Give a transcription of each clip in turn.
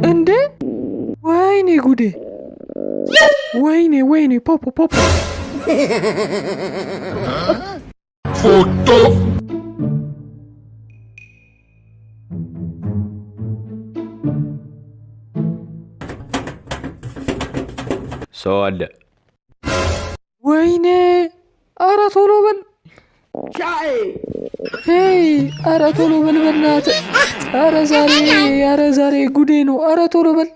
እንዴ ወይኔ ጉዴ! ወይኔ ወይኔ! ፖፖ ፖፖ! ፎቶ። ሰው አለ። ወይኔ! ኧረ ቶሎ በል! Hey! ኧረ ቶሎ በል በእናትህ! ኧረ ዛሬ፣ ኧረ ዛሬ ጉዴ ነው! ኧረ ቶሎ በል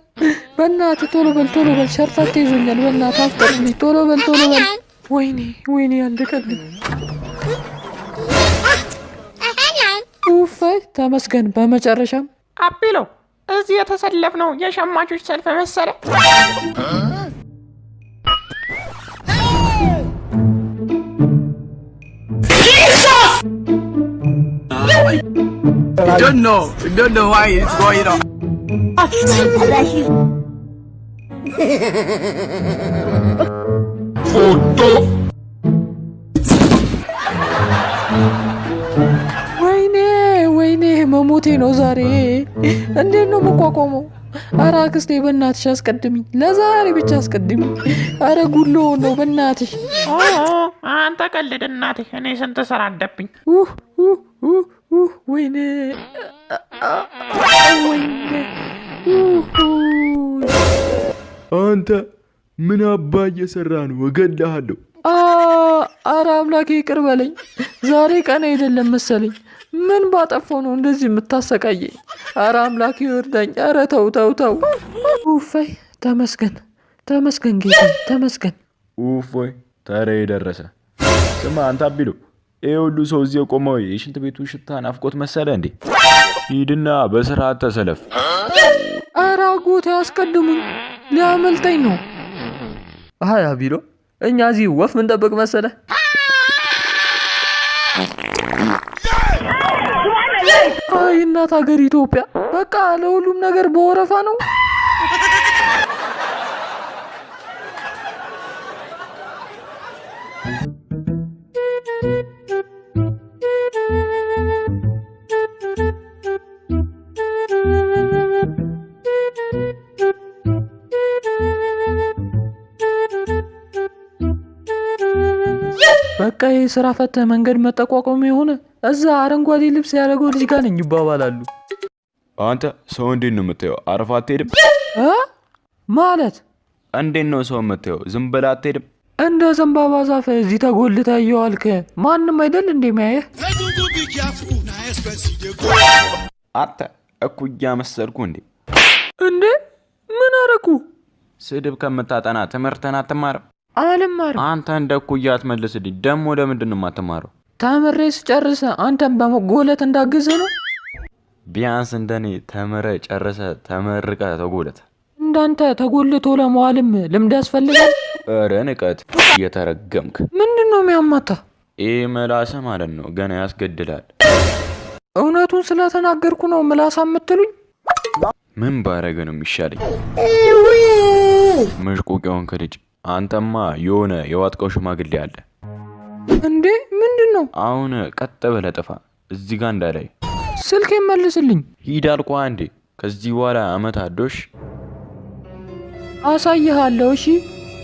በእናትህ፣ ቶሎ በል፣ ቶሎ በል! ሸርተቴ ይዞኛል። በእናትህ አፍጠርልኝ! ቶሎ በል፣ ቶሎ በል! ወይኔ ወይኔ! አለቀልኝ! ኡፈይ ተመስገን። በመጨረሻም አቢሎ፣ እዚህ የተሰለፍነው የሸማቾች ሰልፍ መሰለ። You don't know. You don't know why it's going on. ፎቶ። ወይኔ ወይኔ፣ መሞቴ ነው ዛሬ። እንዴት ነው መቋቋመው? አረ አክስቴ በእናትሽ አስቀድሚኝ፣ ለዛሬ ብቻ አስቀድሚኝ። አረ ጉሎ ነው በእናትሽ። ኦ አንተ ቀልድ እናትህ፣ እኔ ስንት ስራ አለብኝ። ውህ ውህ ውህ ውህ፣ ወይኔ ወይኔ ውህ። አንተ ምን አባ እየሰራ ነው? እገልሃለሁ። አረ አምላኬ ይቅር በለኝ። ዛሬ ቀን አይደለም መሰለኝ። ምን ባጠፋው ነው እንደዚህ የምታሰቃየኝ? አረ አምላኬ እርዳኝ። አረ ተው ተው ተው። ውፈይ ተመስገን ተመስገን ጌታ ተመስገን። ኡፍ ወይ ተሬ ደረሰ። ስማ አንተ አቢሉ፣ ይህ ሁሉ ሰው እዚህ የቆመው የሽንት ቤቱ ሽታ ናፍቆት መሰለ እንዴ? ሂድና በስርዓት ተሰለፍ። አረ አጎቴ አስቀድሙኝ፣ ሊያመልጠኝ ነው። አይ አቢሎ፣ እኛ እዚህ ወፍ ምንጠብቅ መሰለ? አይ እናት ሀገር ኢትዮጵያ፣ በቃ ለሁሉም ነገር በወረፋ ነው። በቃ ይህ ስራ ፈተህ መንገድ መጠቋቋም የሆነ እዛ አረንጓዴ ልብስ ያደረገው ልጅ ጋር ነኝ ይባባላሉ። አንተ ሰው እንዴት ነው የምታየው? አረፋ አትሄድም እ ማለት እንዴት ነው ሰው የምታየው? ዝም ብለህ አትሄድም? እንደ ዘንባባ ዛፍ እዚህ ተጎልተህ እየዋልክ ማንም አይደል እንዴ የሚያየህ? አንተ እኩያ መሰልኩ እንዴ? እንዴ ምን አረኩ? ስድብ ከምታጠና ትምህርትህን አትማርም? አልማርም። አንተ እንደ እኩያ አትመልስልኝ። ደግሞ ለምንድን ነው የማትማረው? ተምሬ ስጨርስ አንተን በመጎለት እንዳግዝህ ነው። ቢያንስ እንደኔ ተምረ ጨርሰ ተመርቀ ተጎለት። እንዳንተ ተጎልቶ ለመዋልም ልምድ ያስፈልጋል። ኧረ ንቀት እየተረገምክ። ምንድን ነው የሚያማታ? ይህ ምላስህ ማለት ነው ገና ያስገድላል። እውነቱን ስለተናገርኩ ነው ምላሳ የምትሉኝ? ምን ባረገ ነው የሚሻለኝ? መሽቆቂያውን ከልጅ አንተማ የሆነ የዋጥቀው ሽማግሌ አለ። እንዴ ምንድን ነው? አሁን ቀጥ ብለህ ጥፋ፣ እዚህ ጋር እንዳላይ። ስልክ መልስልኝ። ሂድ አልኩህ አንዴ። ከዚህ በኋላ አመት አዶሽ አሳይሃለሁ። እሺ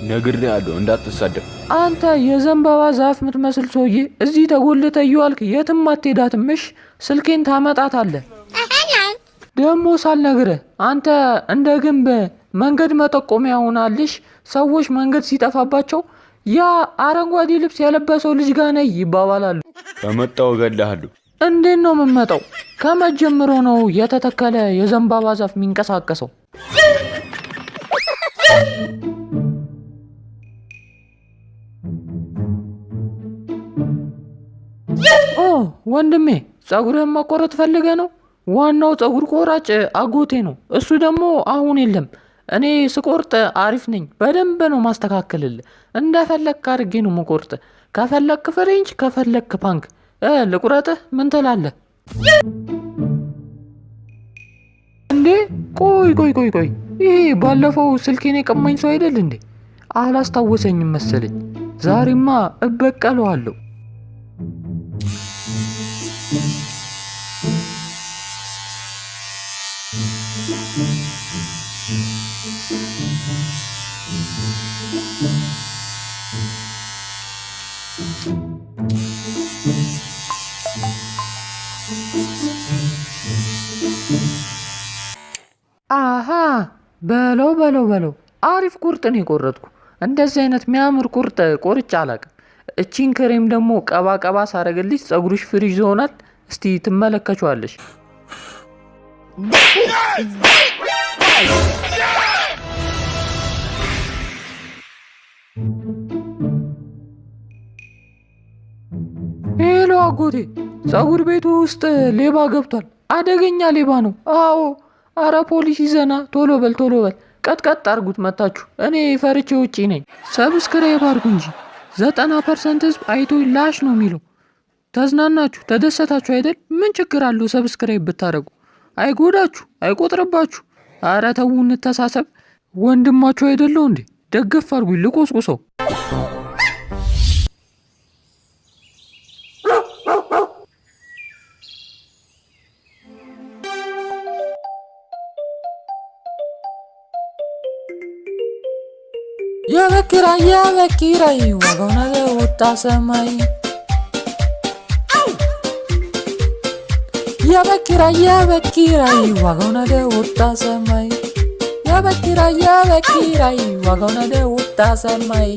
ነግሬሃለሁ፣ እንዳትሳደብ። አንተ የዘንባባ ዛፍ የምትመስል ሰውዬ እዚህ ተጎልተህ እየዋልክ የትም አትሄዳትም። እሽ ስልኬን ታመጣታለህ። ደግሞ ሳልነግርህ አንተ እንደ ግንብ መንገድ መጠቆሚያ ሆናልሽ። ሰዎች መንገድ ሲጠፋባቸው ያ አረንጓዴ ልብስ የለበሰው ልጅ ጋር ነይ ይባባላሉ። ከመጣሁ እገልሃለሁ። እንዴት ነው የምመጣው? ከመጀመሪያው ነው የተተከለ የዘንባባ ዛፍ የሚንቀሳቀሰው? ኦ ወንድሜ፣ ጸጉርህን መቆረጥ ፈልገህ ነው? ዋናው ጸጉር ቆራጭ አጎቴ ነው። እሱ ደግሞ አሁን የለም። እኔ ስቆርጥ አሪፍ ነኝ። በደንብ ነው ማስተካከልልህ። እንደፈለግክ አድርጌ ነው መቆርጥ። ከፈለግክ French፣ ከፈለግክ punk ልቁረጥህ? ምን ትላለህ እንዴ? ቆይ ቆይ ቆይ ቆይ፣ ይሄ ባለፈው ስልኬን የቀማኝ ሰው አይደል እንዴ? አላስታወሰኝም መሰለኝ። ዛሬማ እበቀለዋለሁ። አሃ በለው በለው በለው፣ አሪፍ ቁርጥ ነው የቆረጥኩ። እንደዚህ አይነት የሚያምር ቁርጥ ቆርጬ አላቅም። እቺን ክሬም ደግሞ ቀባ ቀባ ሳረግልሽ ጸጉርሽ ፍሪጅ ይሆናል። እስቲ ትመለከችዋለሽ። Hello አጎቴ፣ ጸጉር ቤቱ ውስጥ ሌባ ገብቷል። አደገኛ ሌባ ነው። አዎ፣ አረ ፖሊስ ይዘና፣ ቶሎ በል ቶሎ በል፣ ቀጥቀጥ አርጉት መታችሁ። እኔ ፈርቼ ውጪ ነኝ። Subscribe አርጉ እንጂ 90% ህዝብ አይቶ ላሽ ነው የሚለው። ተዝናናችሁ ተደሰታችሁ አይደል? ምን ችግር አለው subscribe ብታደርጉ? አይጎዳችሁ፣ አይቆጥርባችሁ። አረ ተዉ፣ እንተሳሰብ። ወንድማችሁ አይደለው እንዴ? ደገፍ አርጉኝ ልቆስቁሰው። የቤት ኪራይ የቤት ኪራይ ዋጋው ነገ ወጣ ሰማይ። የቤት ኪራይ የቤት ኪራይ ዋጋው ነገ ወጣ ሰማይ። የቤት ኪራይ የቤት ኪራይ ዋጋው ነገ ወጣ ሰማይ።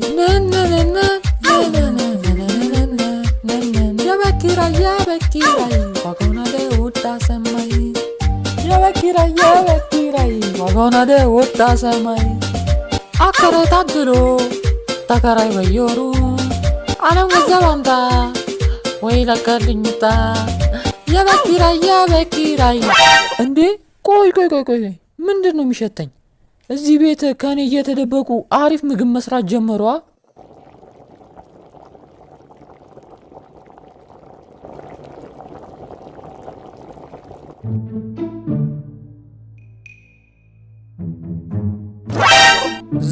የቤት ኪራይ የቤት ኪራይ ዋጋው ነገ ወጣ ሰማይ። የቤት ኪራይ የቤት ኪራይ ዋጋው ነገ ወጣ ሰማይ። አከራይ ታድሎ ተከራይ በየወሩ አለም ገንዘብ አምጣ ወይ ለቀልኝ ውጣ። የቤት ኪራይ የቤት ኪራይ። እንዴ ቆይ ቆይ ቆይ ቆይ፣ ምንድን ነው የሚሸተኝ? እዚህ ቤት ከኔ እየተደበቁ አሪፍ ምግብ መስራት ጀመሯ።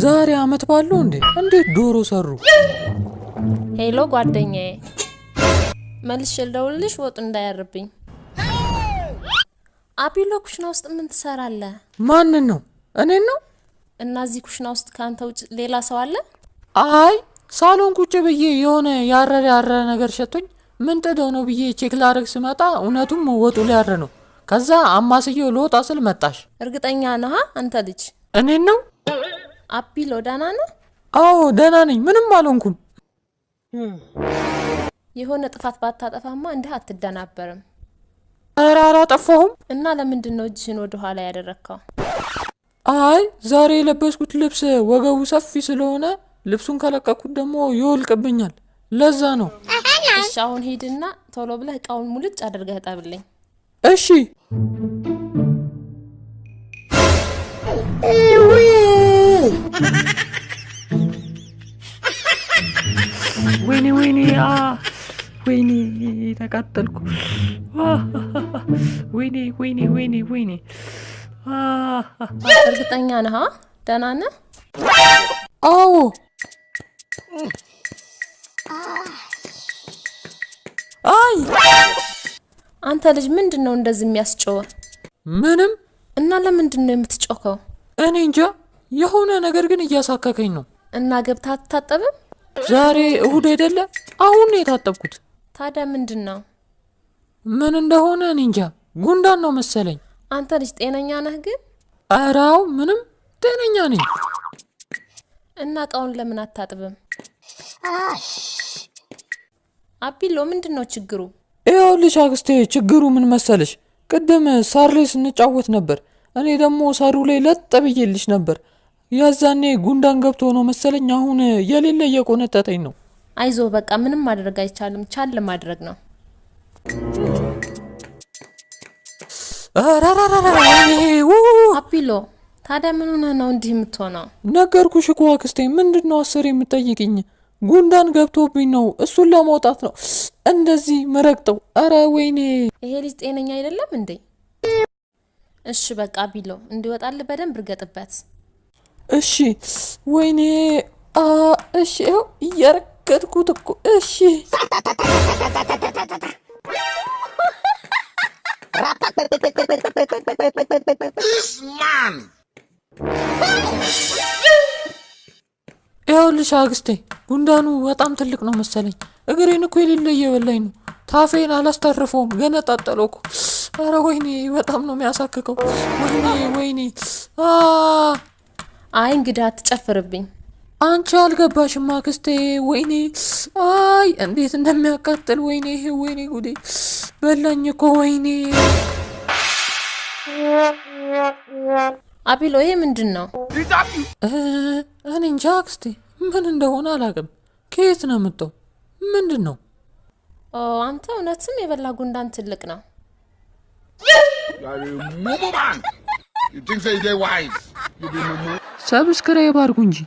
ዛሬ አመት ባለው እንዴ? እንዴት ዶሮ ሰሩ? Hello ጓደኛዬ፣ መልሼ ልደውልልሽ፣ ወጡ እንዳያርብኝ። አቢሎ ኩሽና ውስጥ ምን ትሰራለህ? ማንን ነው? እኔን ነው? እና እዚህ ኩሽና ውስጥ ከአንተ ውጭ ሌላ ሰው አለ? አይ ሳሎን ቁጭ ብዬ የሆነ ያረረ ያረረ ነገር ሸቶኝ ምን ጥደው ነው ብዬ check ላደርግ ስመጣ እውነቱም ወጡ ሊያረ ነው። ከዛ አማስዬው ልወጣ ስል መጣሽ። እርግጠኛ ነህ አንተ ልጅ? እኔን ነው? አቢሎ ደህና ነህ? አዎ ደህና ነኝ፣ ምንም አልሆንኩም። የሆነ ጥፋት ባታጠፋማ እንዲህ አትደናበርም። ኧረ አላጠፋሁም። እና ለምንድን ነው እጅህን ወደ ኋላ ያደረግከው? አይ ዛሬ የለበስኩት ልብስ ወገቡ ሰፊ ስለሆነ ልብሱን ከለቀኩት ደግሞ ይወልቅብኛል። ለዛ ነው። እሺ አሁን ሂድና ቶሎ ብለህ እቃውን ሙልጭ አድርገህ እጠብልኝ። እሺ። ወይኔ ወይኔ ወይኔ ተቃጠልኩ። ወይኔ ወይኔ ወይኔ ወይኔ። እርግጠኛ ነህ? ደህና ነህ? አዎ። አይ አንተ ልጅ ምንድን ነው እንደዚህ የሚያስጮህ? ምንም። እና ለምንድን ነው የምትጮኸው? እኔ እንጃ፣ የሆነ ነገር ግን እያሳከከኝ ነው። እና ገብተህ አትታጠብም? ዛሬ እሁድ አይደለ? አሁን ነው የታጠብኩት። ታዲያ ምንድን ነው? ምን እንደሆነ እኔ እንጃ፣ ጉንዳን ነው መሰለኝ። አንተ ልጅ ጤነኛ ነህ ግን? ኧረ አዎ፣ ምንም ጤነኛ ነኝ። እና እቃውን ለምን አታጥብም? አቢሎ ምንድን ነው ችግሩ? ይኸውልሽ አክስቴ፣ ችግሩ ምን መሰለሽ፣ ቅድም ሳር ላይ ስንጫወት ነበር። እኔ ደግሞ ሳሩ ላይ ለጥ ብዬልሽ ነበር። ያዛኔ ጉንዳን ገብቶ ነው መሰለኝ አሁን የሌለ እየቆነጠጠኝ ነው። አይዞ በቃ ምንም ማድረግ አይቻልም፣ ቻል ማድረግ ነው። አቢሎ ታዲያ ምን ሆነህ ነው እንዲህ የምትሆነው? ነገርኩሽ እኮ አክስቴ። ምንድን ነው አስር የምጠይቅኝ? ጉንዳን ገብቶብኝ ነው፣ እሱን ለማውጣት ነው እንደዚህ ምረግጠው። አረ ወይኔ! ይሄ ልጅ ጤነኛ አይደለም እንዴ? እሺ በቃ አቢሎ እንዲወጣልህ በደንብ እርገጥበት። እሺ ወይኔ! እሺ ይኸው እየረገጥኩት እኮ። እሺ This man. ይኸውልሽ አክስቴ፣ ጉንዳኑ በጣም ትልቅ ነው መሰለኝ። እግሬን እኮ የሌለ እየበላኝ ነው። ታፌን አላስተርፈውም፣ ገነጣጠለው እኮ። ኧረ ወይኔ፣ በጣም ነው የሚያሳክከው። ወይኔ ወይኔ! አ አይ እንግዲህ አትጨፍርብኝ። አንቺ አልገባሽም አክስቴ። ወይኔ አይ እንዴት እንደሚያቃጥል! ወይኔ ወይኔ፣ ጉዴ በላኝ እኮ ወይኔ። አቢሎ ይሄ ምንድን ነው? እኔ እንጃ አክስቴ፣ ምን እንደሆነ አላውቅም። ከየት ነው የመጣው? ምንድን ነው? ኦ አንተ እውነትም የበላ ጉንዳን ትልቅ ነው። You are a mumu man. You think say they wise? You be mumu. Subscribe አድርጉ እንጂ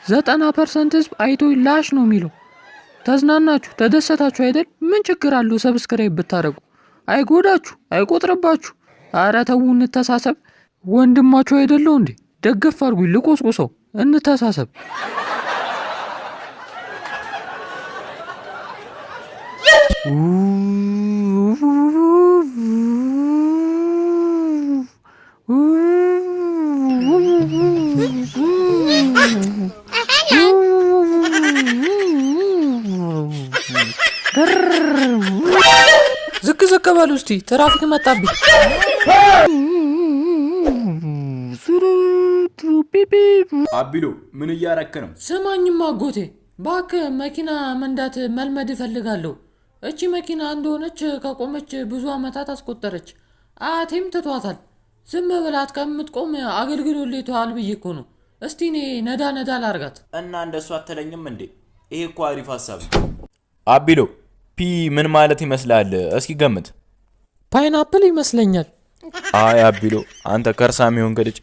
90% ህዝብ አይቶ ላሽ ነው የሚለው። ተዝናናችሁ፣ ተደሰታችሁ አይደል? ምን ችግር አለው subscribe ብታደርጉ? አይጎዳችሁ፣ አይቆጥርባችሁ። አረ ተዉ፣ እንተሳሰብ። ወንድማችሁ አይደለው እንዴ? ደገፍ አድርጉኝ፣ ልቆስቁሰው። እንተሳሰብ። ዝቅ ዝቅ በሉ እስቲ፣ ትራፊክ መጣብኝ። አቢሎ ምን እያረክ ነው? ስማኝማ አጎቴ፣ እባክህ መኪና መንዳት መልመድ እፈልጋለሁ። እቺ መኪና እንደሆነች ከቆመች ብዙ ዓመታት አስቆጠረች። አያቴም ትቷታል። ዝም ብላት ከምትቆም አገልግሎት ላይ ትዋል ብዬ እኮ ነው። እስቲ እኔ ነዳ ነዳ ላርጋት። እና እንደሱ አትለኝም እንዴ? ይሄ እኮ አሪፍ ሀሳብ ነው። አቢሎ P ምን ማለት ይመስላል? እስኪ ገምት። Pineapple ይመስለኛል። አይ አቢሎ አንተ ከርሳም የሆንክ ልጅ፣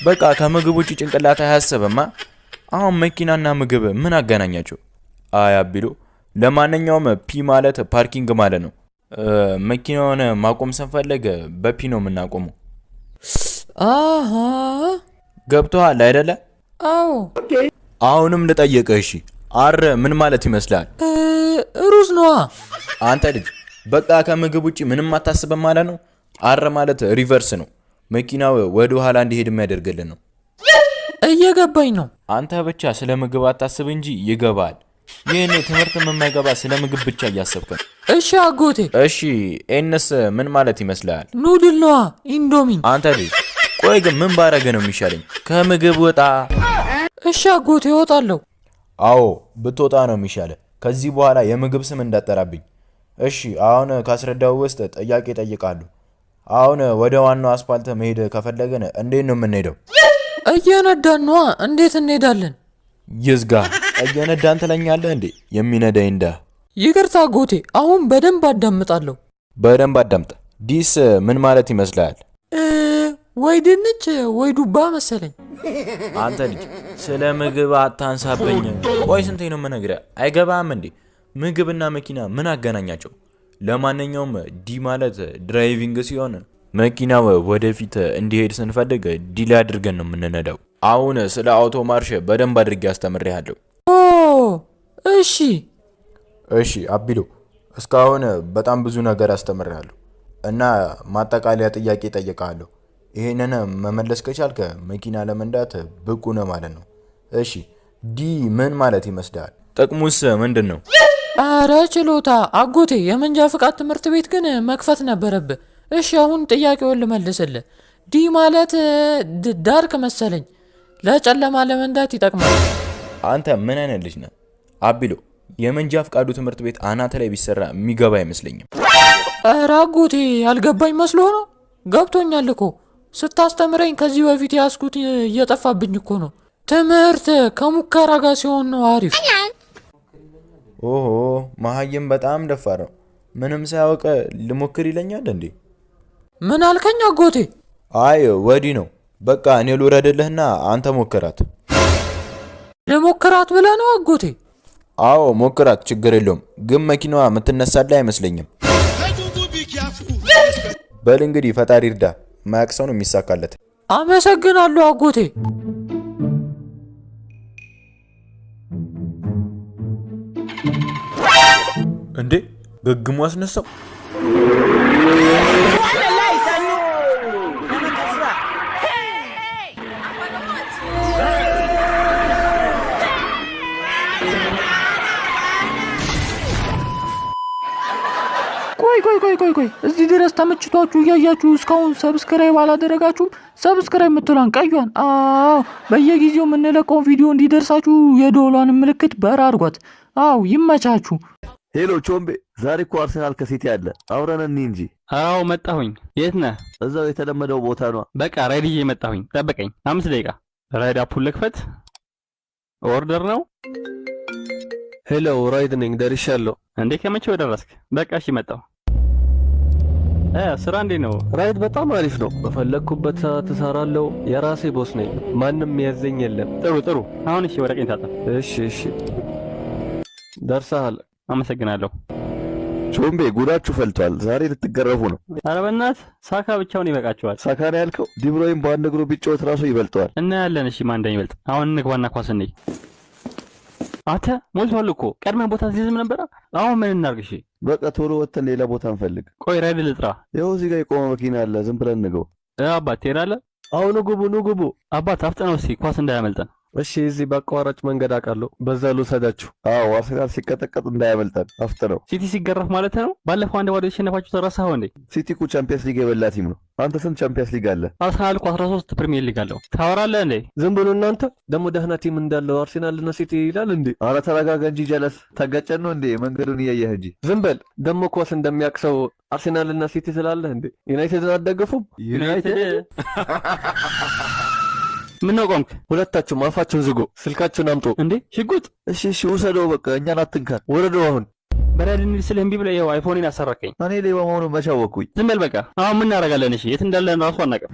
በቃ ከምግብ ውጭ ጭንቅላት አያስብማ። አሁን መኪናና ምግብ ምን አገናኛቸው? አይ አቢሎ፣ ለማንኛውም P ማለት parking ማለት ነው። መኪናውን ማቆም ስንፈልግ በ P ነው የምናቆመው። አሃ። ገብቶሃል አይደለ? አዎ። አሁንም ልጠይቅህ። እሺ R ምን ማለት ይመስላል? ሩዝ ነዋ። አንተ ልጅ በቃ ከምግብ ውጭ ምንም አታስብም ማለት ነው። R ማለት reverse ነው። መኪናው ወደ ኋላ እንዲሄድ የሚያደርግልን ነው። እየገባኝ ነው። አንተ ብቻ ስለ ምግብ አታስብ እንጂ ይገባል። ይህን ትምህርት የማይገባ ስለ ምግብ ብቻ እያሰብክ ነው። እሺ አጎቴ። እሺ N ስ ምን ማለት ይመስልሃል? Noodle ነዋ፣ ኢንዶሚን። አንተ ልጅ ቆይ ግን ምን ባረገ ነው የሚሻለኝ? ከምግብ ወጣ። እሺ አጎቴ እወጣለሁ። አዎ ብትወጣ ነው የሚሻለ። ከዚህ በኋላ የምግብ ስም እንዳጠራብኝ። እሺ አሁን ካስረዳው ውስጥ ጥያቄ ጠይቃለሁ። አሁን ወደ ዋናው አስፋልት መሄድ ከፈለግን እንዴት ነው የምንሄደው? እየነዳን ነዋ። እንዴት እንሄዳለን? ይዝጋ። እየነዳን ትለኛለህ እንዴ? የሚነዳ ይንዳ። ይቅርታ አጎቴ፣ አሁን በደንብ አዳምጣለሁ። በደንብ አዳምጥ። D ስ ምን ማለት ይመስልሃል? ወይ ድንች ወይ ዱባ መሰለኝ። አንተ ልጅ ስለ ምግብ አታንሳብኝ። ቆይ ስንቴ ነው የምነግርህ? አይገባም እንዴ? ምግብና መኪና ምን አገናኛቸው? ለማንኛውም D ማለት driving ሲሆን መኪናው ወደፊት እንዲሄድ ስንፈልግ D ላይ አድርገን ነው የምንነዳው። አሁን ስለ አውቶ ማርሽ በደንብ አድርጌ አስተምሬሃለሁ። ኦ እሺ። እሺ አቢሎ፣ እስካሁን በጣም ብዙ ነገር አስተምሬሃለሁ እና ማጠቃለያ ጥያቄ እጠይቅሃለሁ። ይሄንን መመለስ ከቻልክ መኪና ለመንዳት ብቁ ነህ ማለት ነው። እሺ D ምን ማለት ይመስልሃል? ጥቅሙስ ምንድን ነው? ኧረ ችሎታ አጎቴ፣ የመንጃ ፍቃድ ትምህርት ቤት ግን መክፈት ነበረብህ። እሺ አሁን ጥያቄውን ልመልስልህ። D ማለት dark መሰለኝ፣ ለጨለማ ለመንዳት ይጠቅማል። አንተ ምን አይነት ልጅ ነህ አቢሎ? የመንጃ ፍቃዱ ትምህርት ቤት አናት ላይ ቢሰራ የሚገባ አይመስለኝም። ኧረ አጎቴ ያልገባኝ መስሎ ነው። ገብቶኛል እኮ ስታስተምረኝ ከዚህ በፊት ያዝኩት እየጠፋብኝ እኮ ነው። ትምህርት ከሙከራ ጋር ሲሆን ነው አሪፍ። ኦሆ መሀይም በጣም ደፋር ነው። ምንም ሳያውቅ ልሞክር ይለኛል እንዴ? ምን አልከኝ አጎቴ? አይ ወዲህ ነው። በቃ እኔ ልውረድልህና አንተ ሞክራት። ልሞክራት ብለህ ነው አጎቴ? አዎ ሞክራት፣ ችግር የለውም። ግን መኪናዋ የምትነሳልህ አይመስለኝም። በል እንግዲህ ፈጣሪ እርዳ። ማያቅ ሰው ነው የሚሳካለት። አመሰግናለሁ አጎቴ። እንዴ ገግሞ አስነሳው። ቆይ ቆይ ቆይ ቆይ፣ እዚህ ድረስ ተመችቷችሁ እያያችሁ እስካሁን subscribe አላደረጋችሁም? Subscribe የምትሏን ቀዩን፣ አዎ፣ በየጊዜው የምንለቀውን ቪዲዮ እንዲደርሳችሁ የደወሏን ምልክት በራ አድርጓት። አዎ፣ ይመቻችሁ። Hello ቾምቤ፣ ዛሬ እኮ አርሰናል ከሲቲ አለ። አብረን እንይ እንጂ። አዎ መጣሁኝ። የት ነህ? እዛው የተለመደው ቦታ ነው። በቃ ራይድ ይዤ መጣሁኝ። ጠብቀኝ 5 ደቂቃ። ራይድ app ኡን ልክፈት። Order ነው። Hello፣ ራይድ ነኝ፣ ደርሻለሁ። እንዴ ከመቼው ደረስክ? በቃ እሺ መጣሁ። ስራ እንዴት ነው? ራይድ በጣም አሪፍ ነው። በፈለግኩበት ሰዓት እሰራለሁ። የራሴ boss ነኝ። ማንም የሚያዘኝ የለም። ጥሩ ጥሩ። አሁን እሺ ወደ ቀኝ ታጠፍ። እሺ፣ ደርሰሃል። አመሰግናለሁ። ቾምቤ፣ ጉዳችሁ ፈልቷል። ዛሬ ልትገረፉ ነው። ኧረ በእናትህ ሳካ ብቻውን ይበቃቸዋል። ሳካ ነው ያልከው? ዲብሮይን በአንድ እግሩ ቢጫወት ራሱ ይበልጠዋል። እናያለን። እሺ ማን እንደሚበልጥ። አሁን እንግባና ኳስ እንይ። አንተ ሞልቷል እኮ፣ ቀድመን ቦታ ሲዝም ነበረ። አሁን ምን እናርግ? እሺ። በቃ ቶሎ ወጥተን ሌላ ቦታ እንፈልግ። ቆይ ራይድ ልጥራ። ይኸው እዚህ ጋር የቆመ መኪና አለ። ዝም ብለን እንግባ። አባት ትሄዳለህ? አሁን ግቡ፣ ኑ ግቡ። አባት አፍጥነው እስኪ ኳስ እንዳያመልጠን። እሺ፣ እዚህ በአቋራጭ መንገድ አውቃለሁ። በዛ ልውሰዳችሁ። አዎ፣ አርሰናል ሲቀጠቀጥ እንዳያመልጠን አፍጥነው። ሲቲ ሲገረፍ ማለት ነው። ባለፈው 1-0 የተሸነፋችሁ ተረሳኸው እንዴ? ሲቲ እኮ ቻምፒየንስ ሊግ የበላ team ነው። አንተ ስንት ቻምፒየንስ ሊግ አለ? አርሰናል እኮ 13 ፕሪሚየር ሊግ አለው። ታወራለህ እንዴ? ዝም ብሎ እናንተ ደግሞ ደህና team እንዳለው አርሴናልና ሲቲ ይላል እንዴ? አረ ተረጋጋ እንጂ ጀለስ፣ ተጋጨን ነው እንዴ? መንገዱን እያየህ እንጂ። ዝም በል። ደግሞ ኳስ እንደሚያውቅ ሰው አርሴናልና ሲቲ ስላለህ እንዴ? ዩናይትድን አትደግፉም? ዩናይትድ ምን ነው ቆምክ? ሁለታችሁም አፋችሁን ዝጉ። ስልካችሁን አምጡ። እንዴ ሽጉጥ! እሺ፣ ውሰደው በቃ፣ እኛን አትንካን። ወረዱ አሁን። በራይድ እንሂድ ስልህ እምቢ ብለህ ይኸው አይፎኔን አሰረከኝ። እኔ ሌባ መሆኑን መቼ አወቅኩኝ? ዝም በል በቃ። አሁን ምን እናደርጋለን? እሺ የት እንዳለን ራሱ አናውቅም።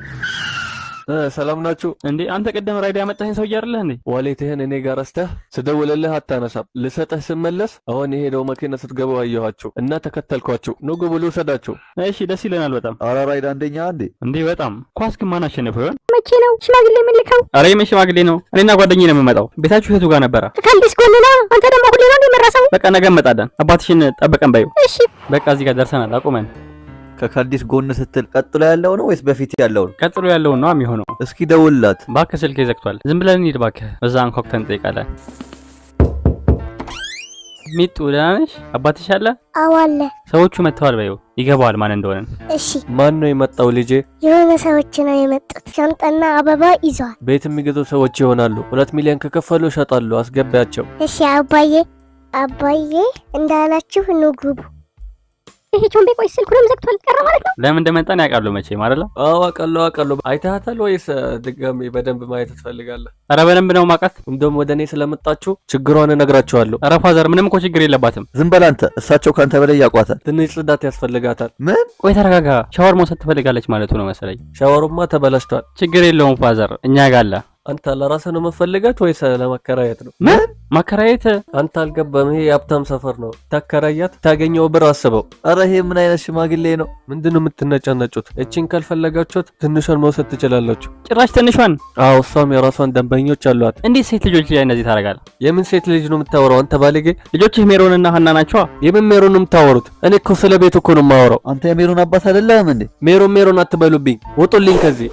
ሰላም ናችሁ? እንዴ አንተ ቅድም ራይድ ያመጣኸኝ ሰውዬ አይደለህ እንዴ? Wallet ህን እኔ ጋር ረስተህ ስደውልልህ አታነሳም። ልሰጥህ ስመለስ አሁን የሄደው መኪና ስትገቡ አየኋችሁ እና ተከተልኳችሁ። ኑ ግቡ ልውሰዳችሁ። እሺ ደስ ይለናል በጣም። አረ ራይድ አንደኛ እንዴ! እንዴ በጣም። ኳስ ግን ማን አሸነፈው ይሆን? መቼ ነው ሽማግሌ የምንልከው? አረ የምን ሽማግሌ ነው? እኔና ጓደኛዬ ነው የምመጣው። ቤታችሁ የቱ ጋር ነበረ? ከካልዲስ ጎን ነዋ። አንተ ደግሞ ሁሌ ነው የምረሳው። በቃ ነገ እንመጣለን። አባትሽን ጠብቀን በይው። እሺ። በቃ እዚህ ጋር ደርሰናል። አቁመን። ከካልዲስ ጎን ስትል ቀጥሎ ያለው ነው ወይስ በፊት ያለው ነው? ቀጥሎ ያለውን ነው የሚሆነው። እስኪ ደውልላት። እባክህ ስልኬ ዘግቷል። ዝም ብለን እንሂድ እባክህ። በዛ አንኳኩተን እንጠይቃለን። ሚጡ ደህና ነሽ? አባትሽ አለ? አዎ አለ። ሰዎቹ መጥተዋል በይው። ይገባዋል ማን እንደሆነ። እሺ። ማን ነው የመጣው ልጄ? የሆነ ሰዎች ነው የመጡት። ሻንጣና አበባ ይዘዋል። ቤት የሚገዙ ሰዎች ይሆናሉ። 2 ሚሊዮን ከከፈሉ እሸጣለሁ። አስገቢያቸው። እሺ አባዬ። አባዬ እንዳላችሁ ኑ ግቡ። ይሄ ቾምቤ ቆይ ስልኩንም ዘግቷል። ቀረ ማለት ነው። ለምን እንደመጣን ያውቃሉ መቼም አይደለ? አዎ አውቃለሁ፣ አውቃለሁ። አይተሃታል ወይስ ድጋሚ በደንብ ማየት ትፈልጋለህ? ኧረ በደንብ ነው ማውቃት። እንደውም ወደ እኔ ስለመጣችሁ ችግሯን እነግራችኋለሁ። ኧረ father ምንም እኮ ችግር የለባትም። ዝም በል አንተ። እሳቸው ከአንተ በላይ ያውቋታል። ትንሽ ጽዳት ያስፈልጋታል። ምን? ቆይ ተረጋጋ። ሻወር መውሰድ ትፈልጋለች ማለቱ ነው መሰለኝ። ሻወሩማ ተበላሽቷል። ችግር የለውም father፣ እኛ ጋር አለ። አንተ ለራስህ ነው የምትፈልጋት ወይስ ለማከራየት ነው? ምን ማከራየት? አንተ አልገባም። ይሄ የሀብታም ሰፈር ነው። ታከራያት፣ ታገኘው ብር አስበው። አረ ይሄ ምን አይነት ሽማግሌ ነው? ምንድን ነው የምትነጫነጩት? እቺን ካልፈለጋችሁት ትንሿን መውሰድ ትችላላችሁ። ጭራሽ ትንሿን? አዎ፣ እሷም የራሷን ደንበኞች አሏት። እንዴት ሴት ልጆች ላይ እንደዚህ ታደርጋለህ? የምን ሴት ልጅ ነው የምታወራው አንተ ባለጌ? ልጆችህ ሜሮንና ሀና ናቸዋ። የምን ሜሮን ነው የምታወሩት? እኔ እኮ ስለ ቤት እኮ ነው የማወራው። አንተ የሜሮን አባት አይደለህም እንዴ? ሜሮን ሜሮን አትበሉብኝ፣ ውጡልኝ ከዚህ።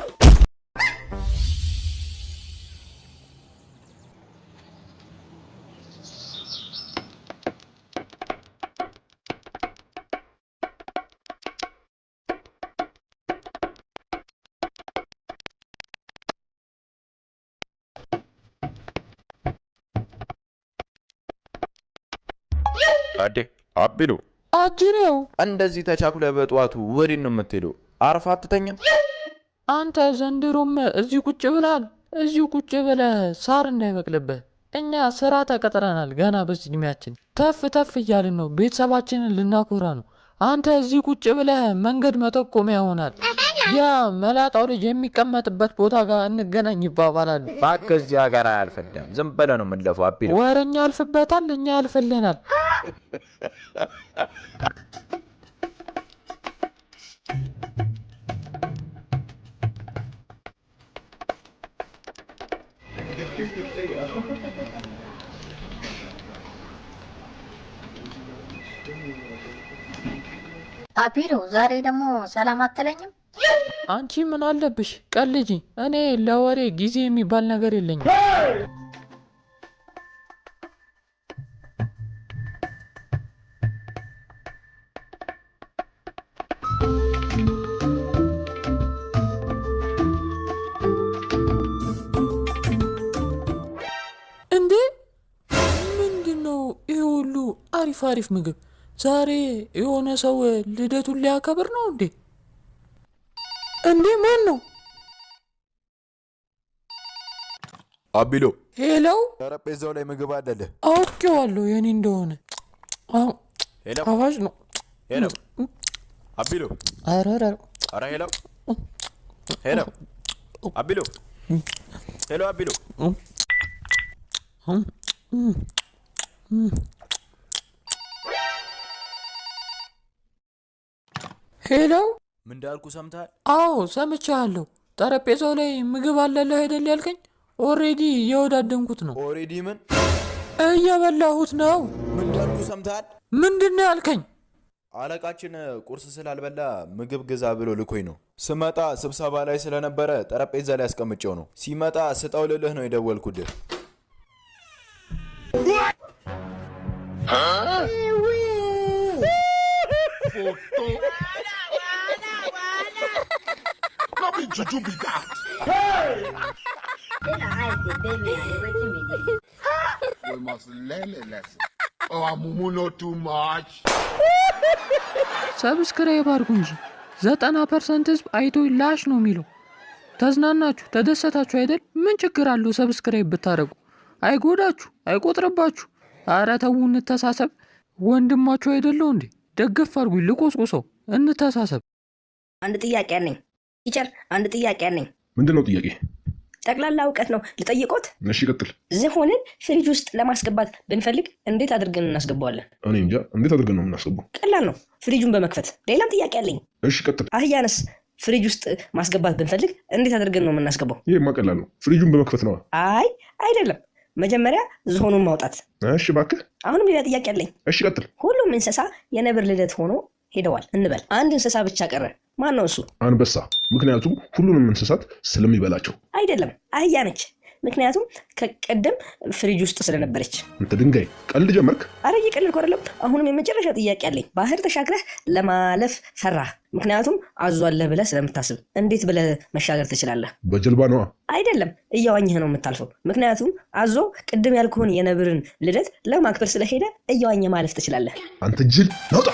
አዴ አቢሉ። አጅሬው። እንደዚህ ተቻኩለህ በጠዋቱ ወዴት ነው የምትሄደው? አርፈህ አትተኛም? አንተ ዘንድሮም እዚሁ ቁጭ ብለሃል። እዚሁ ቁጭ ብለህ ሳር እንዳይበቅልብህ። እኛ ስራ ተቀጥረናል። ገና በዚህ እድሜያችን ተፍ ተፍ እያልን ነው። ቤተሰባችንን ልናኮራ ነው። አንተ እዚህ ቁጭ ብለህ መንገድ መጠቆሚያ ይሆናል። ያ መላጣው ልጅ የሚቀመጥበት ቦታ ጋር እንገናኝ ይባባላሉ። እባክህ እዚህ ሀገር አያልፍልህም። ዝም ብለህ ነው የምንለፈው። አቢሉ። ወረኛ ያልፍበታል፣ እኛ ያልፍልናል። አቢሮ ዛሬ ደግሞ ሰላም አትለኝም? አንቺ ምን አለብሽ ቀልጂ። እኔ ለወሬ ጊዜ የሚባል ነገር የለኝም። አሪፍ አሪፍ ምግብ። ዛሬ የሆነ ሰው ልደቱን ሊያከብር ነው እንዴ? እንዴ ማን ነው? አቢሎ። Hello። ጠረጴዛው ላይ ምግብ አለልህ። አውቄዋለሁ የኔ እንደሆነ። Hello። ጣፋጭ ነው። Hello አቢሎ። ኧረ ኧረ። ኧረ hello hello አቢሎ፣ hello አቢሎ። Hello። ምን እንዳልኩ ሰምተሃል? አዎ ሰምቻለሁ። ጠረጴዛው ላይ ምግብ አለልህ አይደል ያልከኝ? Already እየወዳደምኩት ነው። Already ምን? እየበላሁት ነው። ምን እንዳልኩ ሰምተሃል? ምንድን ነው ያልከኝ? አለቃችን ቁርስ ስላልበላ ምግብ ግዛ ብሎ ልኮኝ ነው። ስመጣ ስብሰባ ላይ ስለነበረ ጠረጴዛ ላይ አስቀምጬው ነው። ሲመጣ ስጠው ልልህ ነው የደወልኩልህ። Photo. No be juju be that. Say na eyes dey pain me abi wetin be this? We must learn a lesson. Our mumu not too much. Subscribe አድርጉ እንጂ 90% ህዝብ አይቶ ላሽ ነው የሚለው። ተዝናናችሁ፣ ተደሰታችሁ አይደል? ምን ችግር አለው subscribe ብታደርጉ? አይጎዳችሁ፣ አይቆጥርባችሁ። አረ ተዉ፣ እንተሳሰብ። ወንድማችሁ አይደለው እንዴ? ደገፍ አድርጉኝ፣ ልቆስቁሰው። እንተሳሰብ። አንድ ጥያቄ አለኝ teacher፣ አንድ ጥያቄ አለኝ። ምንድን ነው ጥያቄ? ጠቅላላ እውቀት ነው ልጠይቆት። እሺ ቀጥል። ዝሆንን ፍሪጅ ውስጥ ለማስገባት ብንፈልግ እንዴት አድርገን እናስገባዋለን? እኔ እንጃ፣ እንዴት አድርገን ነው የምናስገባው? ቀላል ነው፣ ፍሪጁን በመክፈት። ሌላም ጥያቄ አለኝ። እሺ ቀጥል። አህያንስ ፍሪጅ ውስጥ ማስገባት ብንፈልግ እንዴት አድርገን ነው የምናስገባው? ይሄማ ቀላል ነው፣ ፍሪጁን በመክፈት ነዋ። አይ አይደለም፣ መጀመሪያ ዝሆኑን ማውጣት። እሺ እባክህ። አሁንም ሌላ ጥያቄ አለኝ። እሺ ቀጥል። ሁሉም እንስሳ የነብር ልደት ሆኖ ሄደዋል እንበል፣ አንድ እንስሳ ብቻ ቀረ። ማን ነው እሱ? አንበሳ፣ ምክንያቱም ሁሉንም እንስሳት ስለሚበላቸው። አይደለም፣ አህያ ነች። ምክንያቱም ከቀደም ፍሪጅ ውስጥ ስለነበረች። አንተ ድንጋይ፣ ቀልድ ጀመርክ? አረ እየቀለድኩ አይደለም። አሁንም የመጨረሻ ጥያቄ አለኝ። ባህር ተሻግረህ ለማለፍ ፈራህ፣ ምክንያቱም አዞ አለ ብለህ ስለምታስብ፣ እንዴት ብለህ መሻገር ትችላለህ? በጀልባ ነዋ። አይደለም፣ እየዋኘህ ነው የምታልፈው። ምክንያቱም አዞ ቅድም ያልኩህን የነብርን ልደት ለማክበር ስለሄደ እየዋኘህ ማለፍ ትችላለህ። አንተ ጅል፣ ናውጣ!